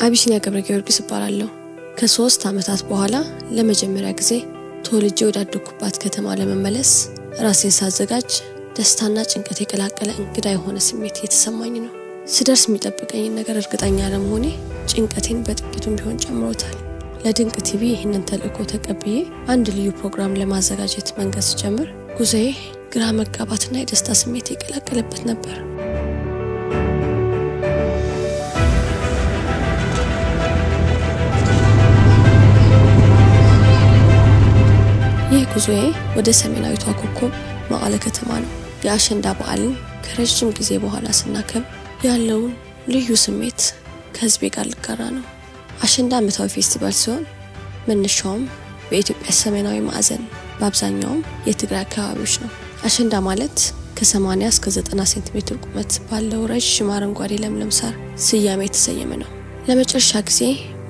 አቢሲኒያ ገብረ ጊዮርጊስ እባላለሁ። ከ3 ዓመታት በኋላ ለመጀመሪያ ጊዜ ተወልጄ ወዳደኩባት ከተማ ለመመለስ ራሴን ሳዘጋጅ ደስታና ጭንቀት የቀላቀለ እንግዳ የሆነ ስሜት እየተሰማኝ ነው። ስደርስ የሚጠብቀኝ ነገር እርግጠኛ ለመሆኔ ጭንቀቴን በጥቂቱም ቢሆን ጨምሮታል። ለድንቅ ቲቪ ይህንን ተልእኮ ተቀብዬ አንድ ልዩ ፕሮግራም ለማዘጋጀት መንገድ ስጀምር ጉዞዬ ግራ መጋባትና የደስታ ስሜት የቀላቀለበት ነበር። ይህ ጉዞዬ ወደ ሰሜናዊቷ ኮከብ መቀለ ከተማ ነው። የአሸንዳ በዓልን ከረጅም ጊዜ በኋላ ስናከብር ያለውን ልዩ ስሜት ከህዝቤ ጋር ልጋራ ነው። አሸንዳ ዓመታዊ ፌስቲቫል ሲሆን መነሻውም በኢትዮጵያ ሰሜናዊ ማዕዘን በአብዛኛውም የትግራይ አካባቢዎች ነው። አሸንዳ ማለት ከ80 እስከ 90 ሴንቲሜትር ቁመት ባለው ረጅም አረንጓዴ ለምለም ሳር ስያሜ የተሰየመ ነው። ለመጨረሻ ጊዜ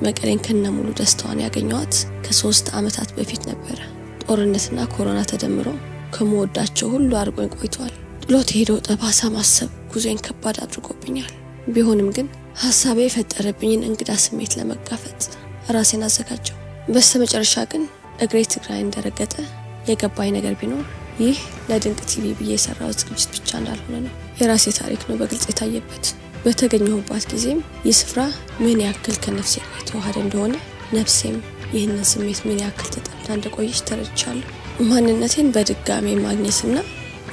መቀሌን ከነሙሉ ደስታዋን ያገኘኋት ከ3 ዓመታት በፊት ነበር። ጦርነትና ኮሮና ተደምሮ ከመወዳቸው ሁሉ አርቆኝ ቆይቷል። ጥሎት ሄደው ጠባሳ ማሰብ ጉዞዬን ከባድ አድርጎብኛል። ቢሆንም ግን ሐሳቤ የፈጠረብኝን እንግዳ ስሜት ለመጋፈጥ ራሴን አዘጋጀው። በስተመጨረሻ ግን እግሬ ትግራይ እንደረገጠ የገባኝ ነገር ቢኖር ይህ ለድንቅ ቲቪ ብዬ የሰራሁት ዝግጅት ብቻ እንዳልሆነ ነው። የራሴ ታሪክ ነው በግልጽ የታየበት። በተገኘሁባት ጊዜም ይህ ስፍራ ምን ያክል ከነፍሴ ጋር የተዋሃደ እንደሆነ ነፍሴም ይህንን ስሜት ምን ያክል ተጠምታ እንደቆየች ተረድቻለሁ። ማንነቴን በድጋሜ ማግኘትና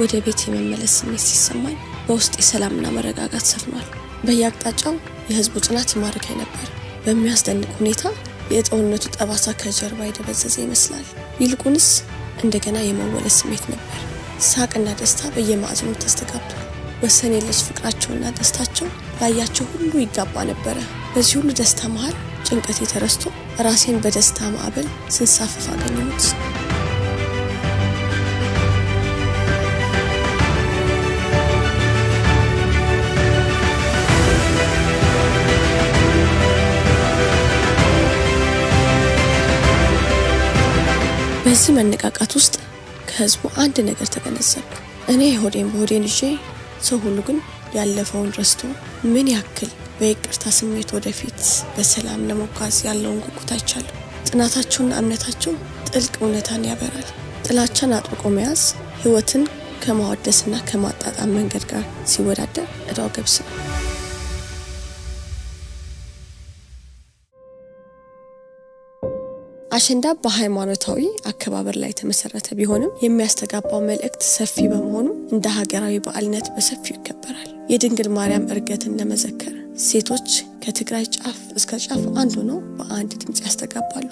ወደ ቤት የመመለስ ስሜት ሲሰማኝ በውስጤ ሰላምና መረጋጋት ሰፍኗል። በየአቅጣጫው የህዝቡ ጽናት ይማርከኝ ነበር። በሚያስደንቅ ሁኔታ የጦርነቱ ጠባሳ ከጀርባ የደበዘዘ ይመስላል። ይልቁንስ እንደገና የመወለድ ስሜት ነበር። ሳቅና ደስታ በየማዕዘኑ ተስተጋብቷል። ወሰን የለሽ ፍቅራቸውና ደስታቸው ላያቸው ሁሉ ይጋባ ነበር። በዚህ ሁሉ ደስታ መሃል ጭንቀቴ ተረስቶ ራሴን በደስታ ማዕበል ስንሳፈፍ አገኘሁት። በዚህ መነቃቃት ውስጥ ከህዝቡ አንድ ነገር ተገነዘብኩ። እኔ ሆዴን በሆዴን ይዤ ሰው ሁሉ ግን ያለፈውን ረስቶ ምን ያክል በይቅርታ ስሜት ወደፊት በሰላም ለመጓዝ ያለውን ጉጉት አይቻለሁ። ጥናታቸውና እምነታቸው ጥልቅ እውነታን ያበራል። ጥላቻን አጥብቆ መያዝ ህይወትን ከማወደስና ከማጣጣም መንገድ ጋር ሲወዳደር እዳው ገብስ ነው። አሸንዳ በሃይማኖታዊ አከባበር ላይ የተመሰረተ ቢሆንም የሚያስተጋባው መልእክት ሰፊ በመሆኑ እንደ ሀገራዊ በዓልነት በሰፊው ይከበራል። የድንግል ማርያም እርገትን ለመዘከር ሴቶች ከትግራይ ጫፍ እስከ ጫፍ አንድ ሆነው በአንድ ድምጽ ያስተጋባሉ።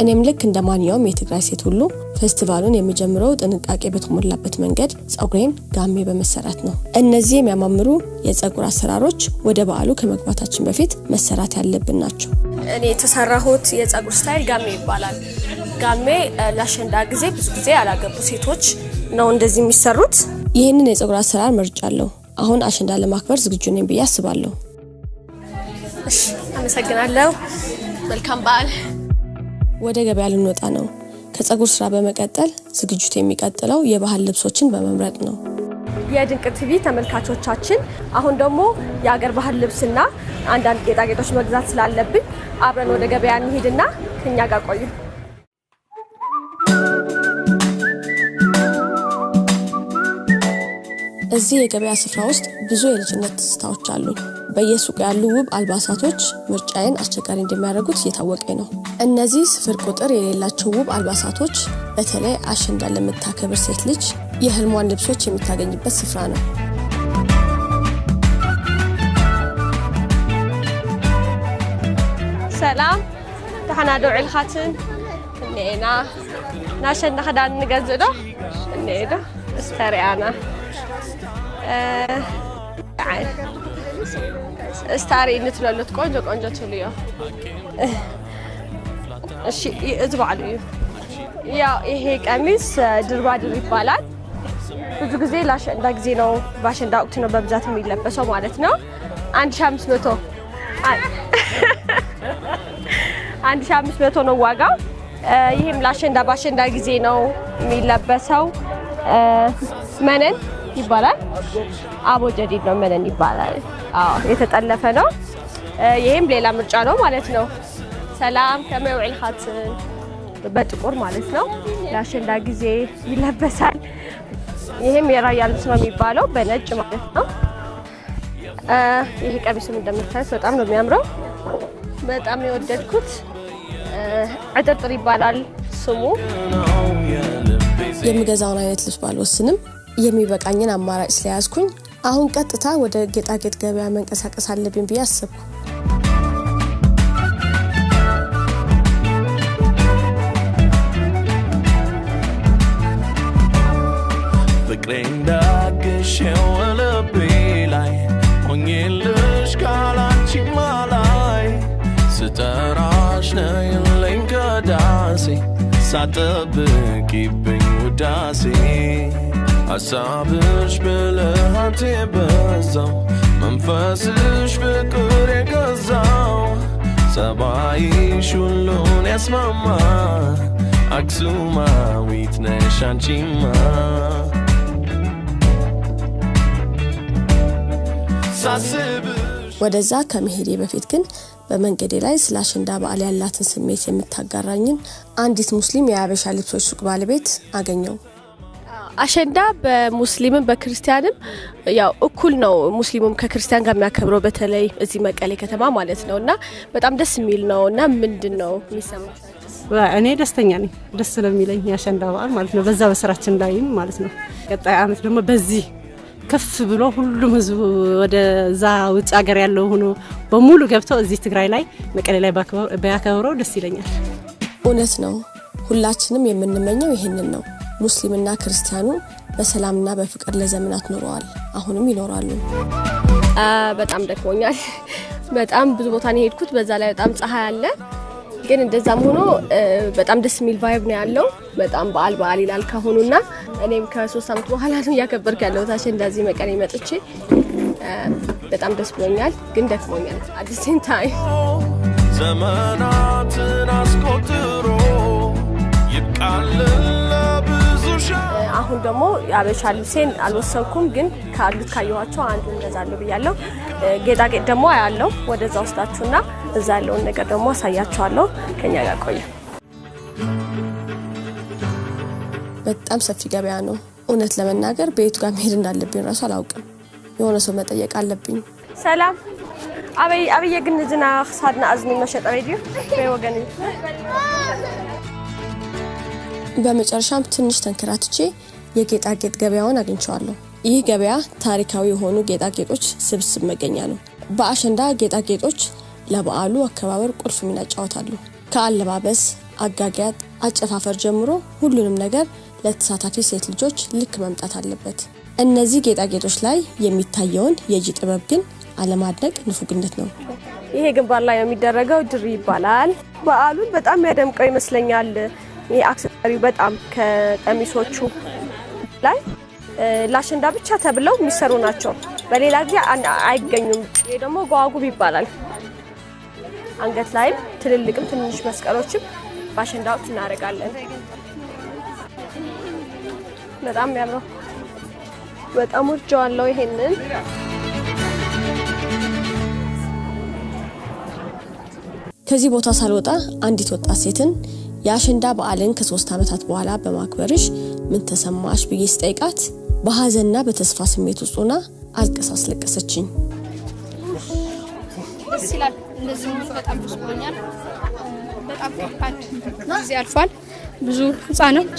እኔም ልክ እንደማንኛውም የትግራይ ሴት ሁሉ ፌስቲቫሉን የሚጀምረው ጥንቃቄ በተሞላበት መንገድ ፀጉሬን ጋሜ በመሰራት ነው። እነዚህ የሚያማምሩ የፀጉር አሰራሮች ወደ በዓሉ ከመግባታችን በፊት መሰራት ያለብን ናቸው። እኔ የተሰራሁት የፀጉር style ጋሜ ይባላል። ጋሜ ለአሸንዳ ጊዜ ብዙ ጊዜ ያላገቡ ሴቶች ነው እንደዚህ የሚሰሩት። ይህንን የፀጉር አሰራር መርጫለሁ። አሁን አሸንዳ ለማክበር ዝግጁ ነኝ ብዬ አስባለሁ። እሺ፣ አመሰግናለሁ። መልካም በዓል። ወደ ገበያ ልንወጣ ነው። ከፀጉር ስራ በመቀጠል ዝግጅቱ የሚቀጥለው የባህል ልብሶችን በመምረጥ ነው። የድንቅ ቲቪ ተመልካቾቻችን፣ አሁን ደግሞ የሀገር ባህል ልብስና አንዳንድ ጌጣጌጦች መግዛት ስላለብኝ አብረን ወደ ገበያ እንሂድና ከኛ ጋር ቆዩ። እዚህ የገበያ ስፍራ ውስጥ ብዙ የልጅነት ትዝታዎች አሉኝ። በየሱቁ ያሉ ውብ አልባሳቶች ምርጫዬን አስቸጋሪ እንደሚያደርጉት እየታወቀኝ ነው። እነዚህ ስፍር ቁጥር የሌላቸው ውብ አልባሳቶች በተለይ አሸንዳ ለምታከብር ሴት ልጅ የህልሟን ልብሶች የምታገኝበት ስፍራ ነው። ሰላም ደህና ዶ ዒልኻትን እኒኤና ናሸንዳ ክዳን ንገዝእ ዶ እኒኤ ዶ እስተሪኣና ስታሪ እንትለሉት ቆንጆ ቆንጆ ትልዮ። እሺ፣ እዚ በዓሉ እዩ። ያው ይሄ ቀሚስ ድርባድር ይባላል። ብዙ ጊዜ ለአሸንዳ ጊዜ ነው፣ በአሸንዳ ወቅት ነው በብዛት የሚለበሰው ማለት ነው። 1500፣ 1500 ነው ዋጋው። ይህም ለአሸንዳ በአሸንዳ ጊዜ ነው የሚለበሰው። መነን ይባላል። አቦ ጀዲድ ነው፣ መነን ይባላል። አዎ፣ የተጠለፈ ነው። ይህም ሌላ ምርጫ ነው ማለት ነው። ሰላም፣ ከመይ ውዒልካትን? በጥቁር ማለት ነው። ለአሸንዳ ጊዜ ይለበሳል። ይህም የራያ ልብስ ነው የሚባለው፣ በነጭ ማለት ነው። ይሄ ቀሚስም እንደምታዩት በጣም ነው የሚያምረው። በጣም ነው የወደድኩት። ዕጥርጥር ይባላል ስሙ። የምገዛውን አይነት ልብስ ባልወስንም የሚበቃኝን አማራጭ ስለያዝኩኝ አሁን ቀጥታ ወደ ጌጣጌጥ ገበያ መንቀሳቀስ አለብኝ ብዬ አሰብኩ። ፍቅሬ እንዳግሼው ልቤ ላይ ሆኜልሽ ካላንቺማ ላይ ስጠራሽ ነይልኝ ከዳሴ ሳጠብቂብኝ ውዳሴ ሀሳብሽ ብልሃት የበዛው መንፈስሽ ፍቅር የገዛው ጸባይሽ ሁሉን ያስማማ አክሱማዊት ነሽ አንቺማ ሳስብሽ። ወደዛ ከመሄዴ በፊት ግን በመንገዴ ላይ ስለ አሸንዳ በዓል ያላትን ስሜት የምታጋራኝን አንዲት ሙስሊም የአበሻ ልብሶች ሱቅ ባለቤት አገኘው። አሸንዳ በሙስሊምም በክርስቲያንም ያው እኩል ነው። ሙስሊሙም ከክርስቲያን ጋር የሚያከብረው በተለይ እዚህ መቀሌ ከተማ ማለት ነው፣ እና በጣም ደስ የሚል ነው። እና ምንድን ነው የሚሰማው? እኔ ደስተኛ ነኝ። ደስ ስለሚለኝ የአሸንዳ በዓል ማለት ነው። በዛ በስራችን ላይም ማለት ነው። ቀጣይ አመት ደግሞ በዚህ ከፍ ብሎ ሁሉም ህዝቡ ወደዛ ውጭ ሀገር ያለው ሆኖ በሙሉ ገብተው እዚህ ትግራይ ላይ መቀሌ ላይ ቢያከብረው ደስ ይለኛል። እውነት ነው። ሁላችንም የምንመኘው ይህንን ነው። ሙስሊምና ክርስቲያኑ በሰላምና በፍቅር ለዘመናት ኖረዋል፣ አሁንም ይኖራሉ። በጣም ደክሞኛል። በጣም ብዙ ቦታ ነው የሄድኩት። በዛ ላይ በጣም ፀሐይ አለ። ግን እንደዛም ሆኖ በጣም ደስ የሚል vibe ነው ያለው። በጣም በዓል በዓል ይላል ካሁኑና እኔም ከ3 ዓመት በኋላ ነው እያከበርኩ ያለሁት አሸንዳ እዚህ መቀሌ መጥቼ። በጣም ደስ ብሎኛል፣ ግን ደክሞኛል። At the same time ዘመናትን አስቆጥሮ ይብቃልን ለብዙ ሻ አሁን ደግሞ የአበሻ ልብሴን አልወሰንኩም፣ ግን ካሉት ካየኋቸው አንዱን እገዛለሁ ብያለሁ። ጌጣጌጥ ደግሞ ያለው ወደዛ ወስዳችሁና እዛ ያለውን ነገር ደግሞ አሳያችኋለሁ። ከኛ ጋር ቆዩ። በጣም ሰፊ ገበያ ነው። እውነት ለመናገር በየቱ ጋር መሄድ እንዳለብኝ እራሱ አላውቅም። የሆነ ሰው መጠየቅ አለብኝ። ሰላም፣ ኣበይ ኣበየ ግን ዝና ክሳድና እዝኒ መሸጠ ድዩ ወይ ወገን እዩ? በመጨረሻም ትንሽ ተንከራትቼ የጌጣጌጥ ገበያውን አግኝቼዋለሁ። ይህ ገበያ ታሪካዊ የሆኑ ጌጣጌጦች ስብስብ መገኛ ነው። በአሸንዳ ጌጣጌጦች ለበዓሉ አከባበር ቁልፍ ሚና ይጫወታሉ። ከአለባበስ፣ አጋጊያጥ፣ አጨፋፈር ጀምሮ ሁሉንም ነገር ለተሳታፊ ሴት ልጆች ልክ መምጣት አለበት። እነዚህ ጌጣጌጦች ላይ የሚታየውን የእጅ ጥበብ ግን አለማድነቅ ንፉግነት ነው። ይሄ ግንባር ላይ ነው የሚደረገው፣ ድሪ ይባላል። በዓሉን በጣም የሚያደምቀው ይመስለኛል። ይሄ accessory ው በጣም ከቀሚሶቹ ላይ ለአሸንዳ ብቻ ተብለው የሚሰሩ ናቸው። በሌላ ጊዜ አይገኙም። ይሄ ደግሞ ጓጉብ ይባላል። አንገት ላይም ትልልቅም ትንንሽ መስቀሎችም በአሸንዳ ወቅት እናደርጋለን። በጣም የሚያምረው፣ በጣም ወድጀዋለሁ ይሄንን። ከዚህ ቦታ ሳልወጣ አንዲት ወጣት ሴትን የአሸንዳ በዓልን ከ3 ዓመታት በኋላ በማክበርሽ ምን ተሰማሽ ብዬ ስጠይቃት በሀዘንና በተስፋ ስሜት ውስጥ ሆና አልቅሳ አስለቀሰችኝ። ደስ ይላል። እንደዚህ መሆኑ በጣም ደስ ብሎኛል። በጣም ከባድ ጊዜ አልፏል። ብዙ ህጻኖች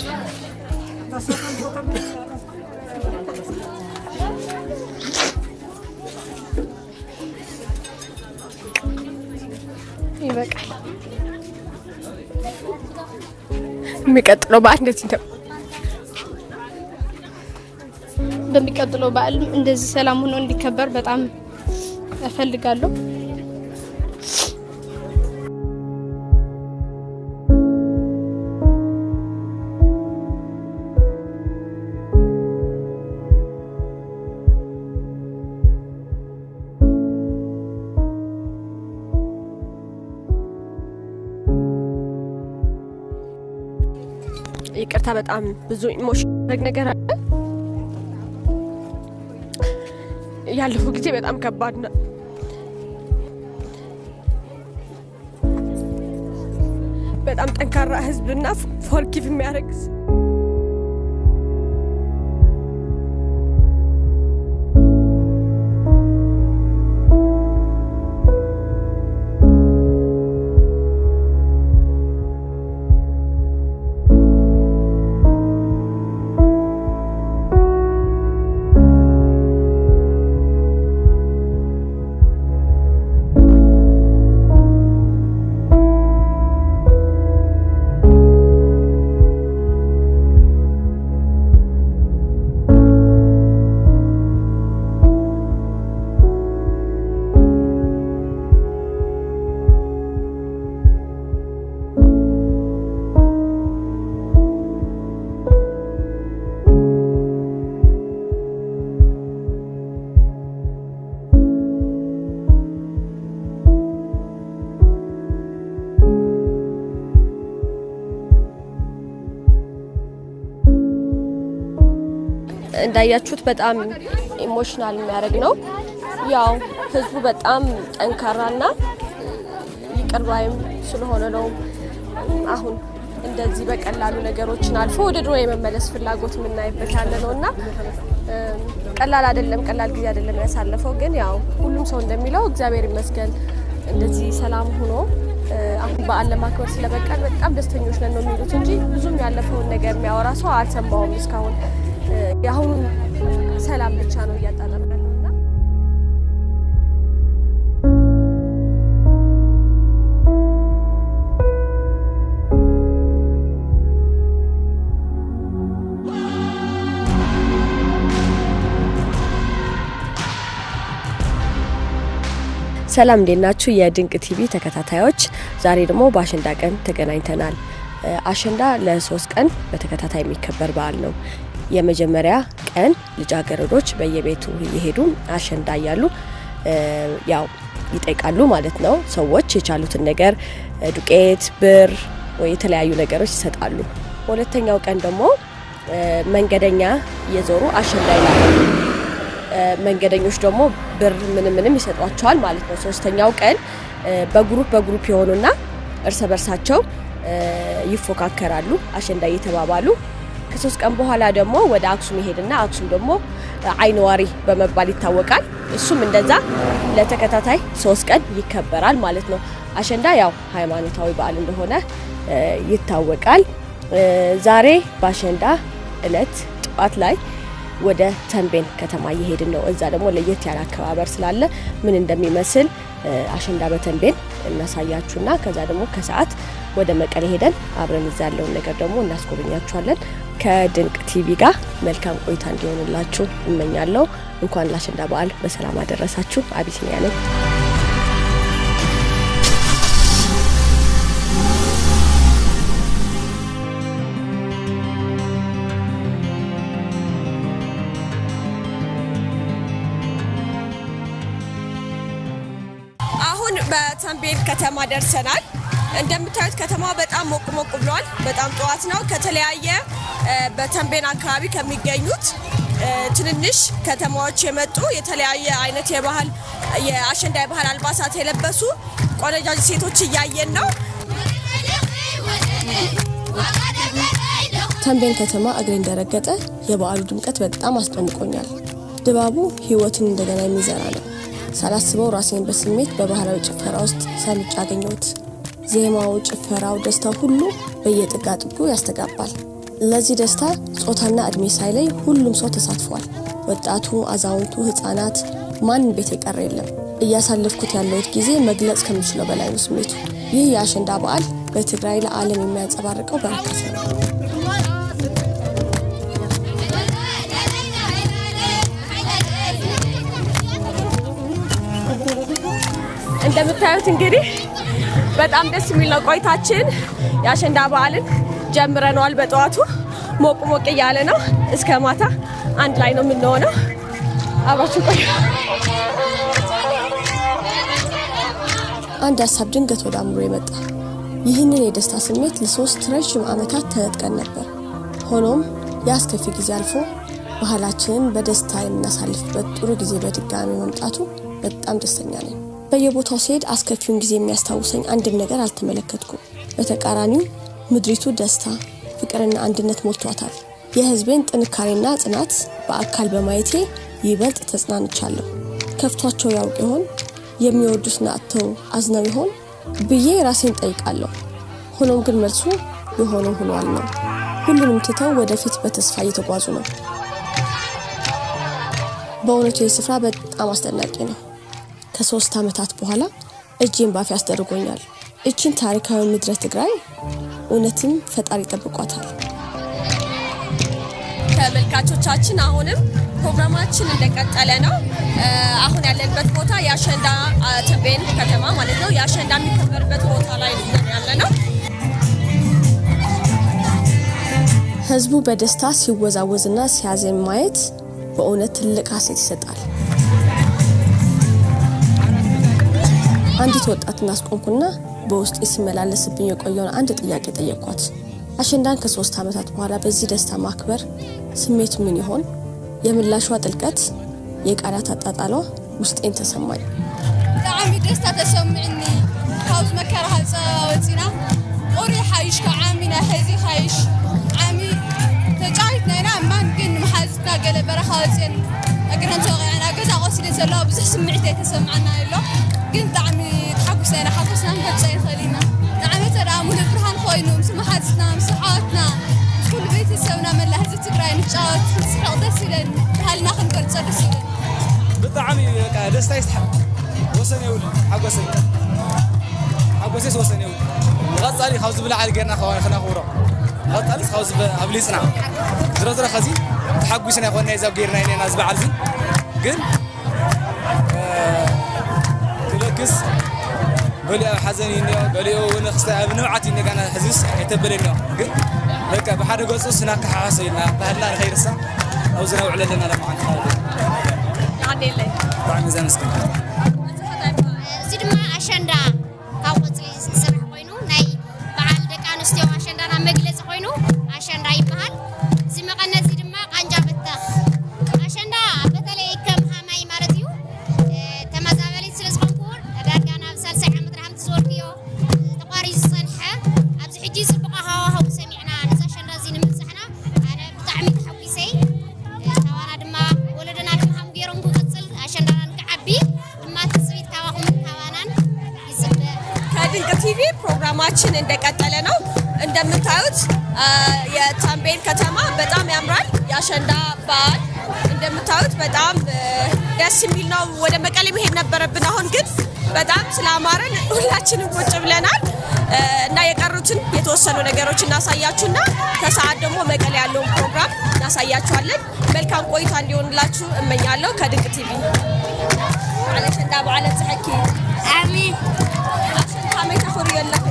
ይበቃል። የሚቀጥለው በዓል እንደዚህ ነው። በሚቀጥለው በዓል እንደዚህ ሰላም ሆኖ እንዲከበር በጣም እፈልጋለሁ። ይቅርታ በጣም ብዙ emotion ነገር አለ። ያለፈው ጊዜ በጣም ከባድ ነው። በጣም ጠንካራ ህዝብና forgive የሚያደርግ እንዳያችሁት በጣም emotional የሚያደርግ ነው። ያው ህዝቡ በጣም ጠንካራና ይቅር ባይም ስለሆነ ነው አሁን እንደዚህ በቀላሉ ነገሮችን አልፎ ወደ ድሮ የመመለስ ፍላጎት የምናይበት ያለ ነውና ቀላል አይደለም፣ ቀላል ጊዜ አይደለም ያሳለፈው። ግን ያው ሁሉም ሰው እንደሚለው እግዚአብሔር ይመስገን እንደዚህ ሰላም ሆኖ አሁን በዓል ለማክበር ስለበቃን በጣም ደስተኞች ነን ነው የሚሉት እንጂ ብዙም ያለፈውን ነገር የሚያወራ ሰው አልሰማውም እስካሁን። ያሁኑ ሰላም ብቻ ነው እያጣጣመ ያለውና ሰላም እንዴት ናችሁ የድንቅ ቲቪ ተከታታዮች? ዛሬ ደግሞ በአሸንዳ ቀን ተገናኝተናል። አሸንዳ ለሶስት ቀን በተከታታይ የሚከበር በዓል ነው። የመጀመሪያ ቀን ልጃገረዶች በየቤቱ እየሄዱ አሸንዳ እያሉ ያው ይጠይቃሉ ማለት ነው። ሰዎች የቻሉትን ነገር ዱቄት፣ ብር ወይ የተለያዩ ነገሮች ይሰጣሉ። በሁለተኛው ቀን ደግሞ መንገደኛ እየዞሩ አሸንዳ ይላሉ። መንገደኞች ደግሞ ብር ምንም ምንም ይሰጧቸዋል ማለት ነው። ሶስተኛው ቀን በ group በ group የሆኑና እርስ በርሳቸው ይፎካከራሉ አሸንዳ እየተባባሉ። ከሶስት ቀን በኋላ ደግሞ ወደ አክሱም ይሄድና አክሱም ደግሞ አይንዋሪ በመባል ይታወቃል። እሱም እንደዛ ለተከታታይ 3 ቀን ይከበራል ማለት ነው። አሸንዳ ያው ሃይማኖታዊ በዓል እንደሆነ ይታወቃል። ዛሬ በአሸንዳ እለት ጠዋት ላይ ወደ ተንቤን ከተማ እየሄድን ነው። እዛ ደግሞ ለየት ያለ አከባበር ስላለ ምን እንደሚመስል አሸንዳ በተንቤን እናሳያችሁና ከዛ ደግሞ ከሰዓት ወደ መቀሌ ሄደን አብረን እዛ ያለውን ነገር ደግሞ እናስጎበኛችኋለን። ከድንቅ ቲቪ ጋር መልካም ቆይታ እንዲሆንላችሁ እመኛለሁ። እንኳን ለአሸንዳ በዓል በሰላም አደረሳችሁ። አቢሲኒያ ነኝ። አሁን በተንቤን ከተማ ደርሰናል። እንደምታዩት ከተማዋ በጣም ሞቅ ሞቅ ብሏል። በጣም ጠዋት ነው። ከተለያየ በተንቤን አካባቢ ከሚገኙት ትንንሽ ከተማዎች የመጡ የተለያየ አይነት የባህል የአሸንዳ የባህል አልባሳት የለበሱ ቆነጃጅ ሴቶች እያየን ነው። ተንቤን ከተማ እግሬ እንደረገጠ የበዓሉ ድምቀት በጣም አስደንቆኛል። ድባቡ ህይወትን እንደገና የሚዘራ ነው። ሳላስበው ራሴን በስሜት በባህላዊ ጭፈራ ውስጥ ሰልጭ አገኘሁት። ዜማው፣ ጭፈራው፣ ደስታው ሁሉ በየጥጋ ጥጉ ያስተጋባል። ለዚህ ደስታ ጾታና እድሜ ሳይለይ ሁሉም ሰው ተሳትፏል። ወጣቱ፣ አዛውንቱ፣ ህፃናት፣ ማንም ቤት የቀረ የለም። እያሳለፍኩት ያለሁት ጊዜ መግለጽ ከምችለው በላይ ነው ስሜቱ። ይህ የአሸንዳ በዓል በትግራይ ለዓለም የሚያንጸባርቀው በረከት ነው። እንደምታዩት እንግዲህ በጣም ደስ የሚል ነው ቆይታችን። የአሸንዳ በዓልን ጀምረነዋል። በጠዋቱ ሞቅ ሞቅ እያለ ነው። እስከ ማታ አንድ ላይ ነው የምንሆነው። አብራችሁ ቆዩ። አንድ ሀሳብ ድንገት ወደ አእምሮ የመጣ፣ ይህንን የደስታ ስሜት ለ3 ረዥም ዓመታት ተነጥቀን ነበር። ሆኖም የአስከፊ ጊዜ አልፎ ባህላችንን በደስታ የምናሳልፍበት ጥሩ ጊዜ በድጋሚ መምጣቱ በጣም ደስተኛ ነኝ። በየቦታው ሲሄድ አስከፊውን ጊዜ የሚያስታውሰኝ አንድም ነገር አልተመለከትኩም። በተቃራኒው ምድሪቱ ደስታ፣ ፍቅርና አንድነት ሞልቷታል። የህዝቤን ጥንካሬና ጽናት በአካል በማየቴ ይበልጥ ተጽናንቻለሁ። ከፍቷቸው ያውቅ ይሆን? የሚወዱትን አጥተው አዝነው ይሆን ብዬ ራሴን ጠይቃለሁ። ሆኖም ግን መልሱ የሆነው ሆኗል ነው። ሁሉንም ትተው ወደፊት በተስፋ እየተጓዙ ነው። በእውነቱ ይህ ስፍራ በጣም አስደናቂ ነው። ከ3 ዓመታት በኋላ እጄን ባፌ አስደርጎኛል። እችን ታሪካዊ ምድረ ትግራይ እውነትም ፈጣሪ ጠብቋታል። ተመልካቾቻችን፣ አሁንም ፕሮግራማችን እንደቀጠለ ነው። አሁን ያለንበት ቦታ የአሸንዳ፣ ተንቤን ከተማ ማለት ነው። የአሸንዳ የሚከበርበት ቦታ ላይ ያለ ነው። ህዝቡ በደስታ ሲወዛወዝና ሲያዜም ማየት በእውነት ትልቅ ሀሴት ይሰጣል። አንዲት ወጣትን አስቆምኩና በውስጤ ሲመላለስብኝ የቆየውን አንድ ጥያቄ ጠየቅኳት። አሸንዳን ከ3 ዓመታት በኋላ በዚህ ደስታ ማክበር ስሜቱ ምን ይሆን? የምላሿ ጥልቀት፣ የቃላት አጣጣሏ ውስጤን ተሰማኝ። ብጣዕሚ ደስታ ተሰሚዕኒ። ካብዚ መከራ ፀበባ ወፂና ቁሪ ሓይሽ ካብ ዓሚና ሕዚ ሓይሽ። ዓሚ ተጫዊትና ኢና እማን ግን መሓዝትና ገለ በረኻ ወፅአን እግረን ተወቂዐን ኣብ ገዛ ቆሲለን ዘለዋ ብዙሕ ስምዒት ኣይተሰምዐና ኣሎ፣ ግን ብጣዕሚ ተሓጒስና ኢና። ሓጎስና ክንገልፆ ኣይንኽእል ኢና። ንዓመተ ደኣ ሙሉእ ብርሃን ኮይኑ ምስ መሓዝትና፣ ምስ ኣሕዋትና፣ ምስ ኩሉ ቤተሰብና፣ መላእ ህዝቢ ትግራይ ንጫወት ክንስሕቕ ደስ ይለኒ። ባህልና ክንገልፆ ደስ ይለኒ። ብጣዕሚ በቃ ደስታ ይስሓቅ ወሰን የብሉን። ሓጎሰይ ሓጎሰይስ ወሰን የብሉን። ንቐፃሊ ካብዚ ብላዕሊ ጌርና ክነኽብሮ፣ ንቐፃሊስ ካብዚ ኣብሊፅና። ዝሮ ዝሮ ከዚ ተሓጒስና ይኮንና ዛ ጌርና ኢና እዚ በዓል እዚ ግን ክለክስ። ገሊኡ ኣብ ሓዘን እዩ እኒኦ፣ ገሊኡ እውን ክስታይ ኣብ ንብዓት እዩ እኒኦ። ጋና ሕዝብስ ኣይተበለ እኒኦ፣ ግን በቃ ብሓደ ገፁ ስናከሓሓሶ ኢልና ባህልና ንኸይርሳዕ ኣብዚ ነውዕለ ኣለና ለማዓንቲ ማለት እዩ። ብጣዕሚ ዘመስግን። እዚ ድማ ኣሸንዳ ካብ ቆፅሊ ዝስራሕ ኮይኑ ናይ በዓል ደቂ ኣንስትዮ ኣሸንዳና መግለፂ ኮይኑ ኣሸንዳ ይበሃል። እዚ መቐነት እዚ ድማ ቃንጃ በተኽ። ኣሸንዳ በተለይ ከም ሃማይ ማለት እዩ ተመዛበሊት ስለ ዝኾንኩ ዳርጋ ናብ ሳልሳይ ዓመት ረሃምቲ ዝወርክዮ ተቋሪፁ ዝፀንሐ ኣብዚ ሕጂ ፅቡቅ ሃዋህው ሰሚዕና ነዚ ኣሸንዳ እዚ ንምብፃሕና ኣነ ብጣዕሚ ተሓጒሰይ። ካባና ድማ ወለዶና ድማ ሃሙ ገይሮም ክቅፅል ኣሸንዳና ንክዓቢ ድማ ትፅቢት ካባኹምን ካባናን ይፅበ። ከድንቅ ቲቪ ፕሮግራማችን እንደቀጠለ ነው። እንደምታዩት የተንቤን ከተማ በጣም ያምራል። የአሸንዳ በዓል እንደምታዩት በጣም ደስ የሚል ነው። ወደ መቀሌ መሄድ ነበረብን። አሁን ግን በጣም ስላማረን ሁላችንም ቁጭ ብለናል እና የቀሩትን የተወሰኑ ነገሮች እናሳያችሁና ከሰዓት ደግሞ መቀሌ ያለውን ፕሮግራም እናሳያችኋለን። መልካም ቆይታ እንዲሆንላችሁ እመኛለሁ። ከድንቅ ቲቪ አሸንዳ በዓል ኣብፅሐኪ። ኣሜን። ኣሸንዳ ከመይ ተኽብርዮ ኣለኺ?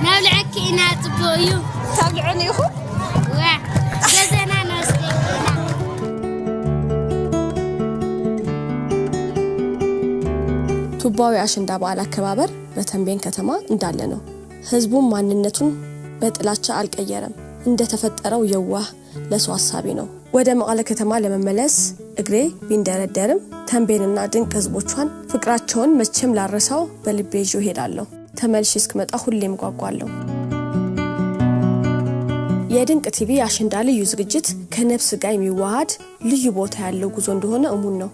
ናብልዐኪ ኢና፣ ፅቡቅ እዩ። ተብልዑኒ ኢኹም? ዋ ገዘና ንወስደኪ ኢና። ቱባው የአሸንዳ በዓል አከባበር በተንቤን ከተማ እንዳለ ነው። ህዝቡም ማንነቱን በጥላቻ አልቀየረም። እንደተፈጠረው የዋህ፣ ለሰው አሳቢ ነው። ወደ መቀለ ከተማ ለመመለስ እግሬ ቢንደረደርም ተንቤንና ድንቅ ህዝቦቿን ፍቅራቸውን መቼም ላረሳው በልቤ ይዤው እሄዳለሁ። ተመልሼ እስክመጣ ሁሌም ጓጓለሁ። የድንቅ ቲቪ የአሸንዳ ልዩ ዝግጅት ከነፍስ ጋር የሚዋሃድ ልዩ ቦታ ያለው ጉዞ እንደሆነ እሙን ነው።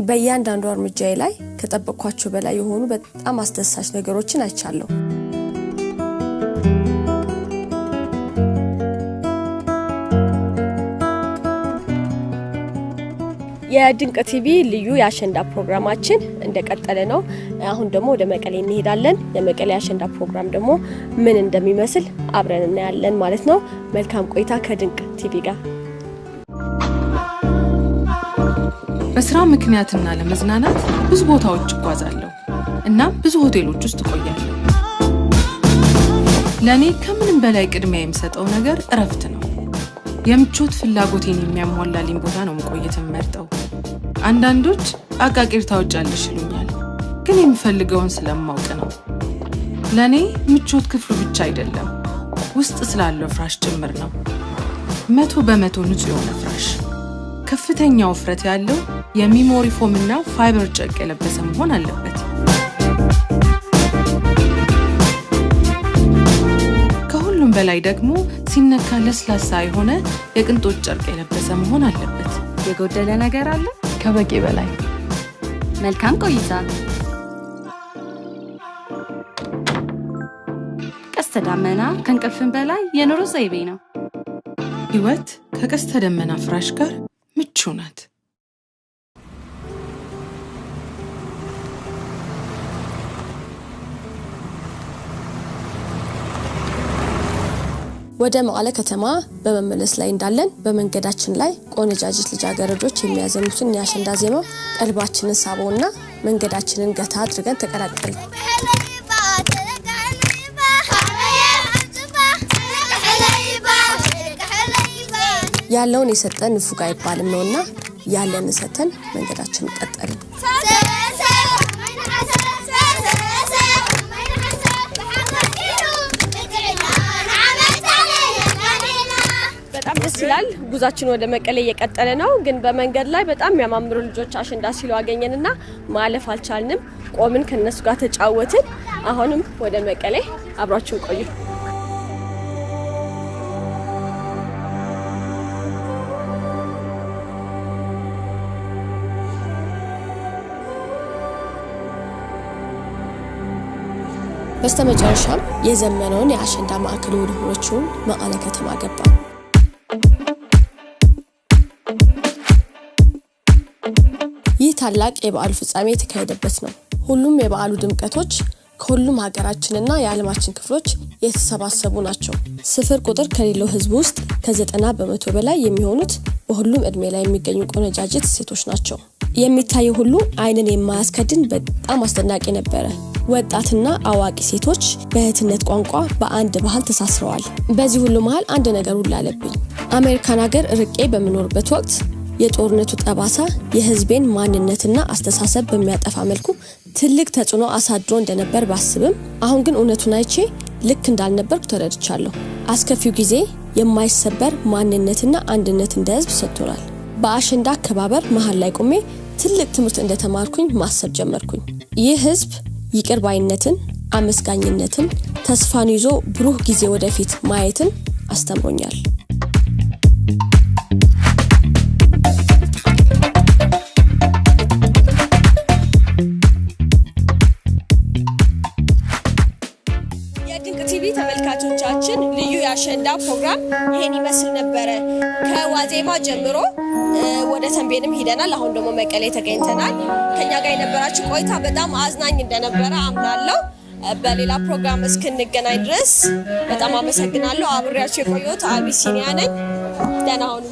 በእያንዳንዱ እርምጃዬ ላይ ከጠበቅኳቸው በላይ የሆኑ በጣም አስደሳች ነገሮችን አይቻለሁ። የድንቅ ቲቪ ልዩ የአሸንዳ ፕሮግራማችን እንደቀጠለ ነው። አሁን ደግሞ ወደ መቀሌ እንሄዳለን። የመቀሌ የአሸንዳ ፕሮግራም ደግሞ ምን እንደሚመስል አብረን እናያለን ማለት ነው። መልካም ቆይታ ከድንቅ ቲቪ ጋር። በስራ ምክንያትና ለመዝናናት ብዙ ቦታዎች እጓዛለሁ። እናም ብዙ ሆቴሎች ውስጥ እቆያለሁ። ለእኔ ከምንም በላይ ቅድሚያ የምሰጠው ነገር እረፍት ነው። የምቾት ፍላጎቴን የሚያሟላልኝ ቦታ ነው መቆየት የምመርጠው። አንዳንዶች አቃቂር ታወጫለሽ ይሉኛል፣ ግን የምፈልገውን ስለማውቅ ነው። ለእኔ ምቾት ክፍሉ ብቻ አይደለም፣ ውስጥ ስላለው ፍራሽ ጭምር ነው። 100% ንጹህ የሆነ ፍራሽ፣ ከፍተኛ ውፍረት ያለው የ memory foam እና ፋይበር ጨርቅ የለበሰ መሆን አለበት። ከሁሉም በላይ ደግሞ ሲነካ ለስላሳ የሆነ የቅንጦት ጨርቅ የለበሰ መሆን አለበት። የጎደለ ነገር አለ? ከበቂ በላይ። መልካም ቆይታ። ቀስተ ደመና ከእንቅልፍም በላይ የኑሮ ዘይቤ ነው። ህይወት ከቀስተ ደመና ፍራሽ ጋር ምቹ ናት። ወደ መቀለ ከተማ በመመለስ ላይ እንዳለን በመንገዳችን ላይ ቆነጃጅት ልጃገረዶች የሚያዘሙትን የአሸንዳ ዜማ ቀልባችንን ሳበውና መንገዳችንን ገታ አድርገን ተቀላቀልን። ያለውን የሰጠን ንፉግ አይባልም ነውና ያለንን ሰጥተን መንገዳችንን ቀጠልን። በጣም ደስ ይላል። ጉዟችን ወደ መቀሌ እየቀጠለ ነው። ግን በመንገድ ላይ በጣም የሚያማምሩ ልጆች አሸንዳ ሲሉ አገኘንና ማለፍ አልቻልንም። ቆምን፣ ከነሱ ጋር ተጫወትን። አሁንም ወደ መቀሌ አብራችሁን ቆዩ። በስተመጨረሻም የዘመነውን የአሸንዳ ማዕከል ወደ ሆነችው መቀለ ከተማ ገባ። ይህ ታላቅ የበዓሉ ፍጻሜ የተካሄደበት ነው። ሁሉም የበዓሉ ድምቀቶች ከሁሉም ሀገራችንና የዓለማችን ክፍሎች የተሰባሰቡ ናቸው። ስፍር ቁጥር ከሌለው ሕዝብ ውስጥ ከ90% በላይ የሚሆኑት በሁሉም እድሜ ላይ የሚገኙ ቆነጃጅት ሴቶች ናቸው። የሚታየው ሁሉ ዓይንን የማያስከድን በጣም አስደናቂ ነበረ። ወጣትና አዋቂ ሴቶች በእህትነት ቋንቋ በአንድ ባህል ተሳስረዋል። በዚህ ሁሉ መሃል አንድ ነገር ሁሉ አለብኝ። አሜሪካን ሀገር ርቄ በምኖርበት ወቅት የጦርነቱ ጠባሳ የህዝቤን ማንነትና አስተሳሰብ በሚያጠፋ መልኩ ትልቅ ተጽዕኖ አሳድሮ እንደነበር ባስብም አሁን ግን እውነቱን አይቼ ልክ እንዳልነበርኩ ተረድቻለሁ። አስከፊው ጊዜ የማይሰበር ማንነትና አንድነት እንደ ህዝብ ሰጥቶናል። በአሸንዳ አከባበር መሀል ላይ ቆሜ ትልቅ ትምህርት እንደተማርኩኝ ማሰብ ጀመርኩኝ። ይህ ህዝብ ይቅር ባይነትን፣ አመስጋኝነትን፣ ተስፋን ይዞ ብሩህ ጊዜ ወደፊት ማየትን አስተምሮኛል። የድንቅ ቲቪ ተመልካቾቻችን ልዩ የአሸንዳ ፕሮግራም ይሄን ይመስል ነበረ። ከዋዜማ ጀምሮ ወደ ተንቤንም ሂደናል። አሁን ደግሞ መቀሌ ተገኝተናል። ከኛ ጋር የነበራችሁ ቆይታ በጣም አዝናኝ እንደነበረ አምናለሁ። በሌላ ፕሮግራም እስክንገናኝ ድረስ በጣም አመሰግናለሁ። አብሬያችሁ የቆየሁት አቢሲኒያ ነኝ። ደህና ሁኑ።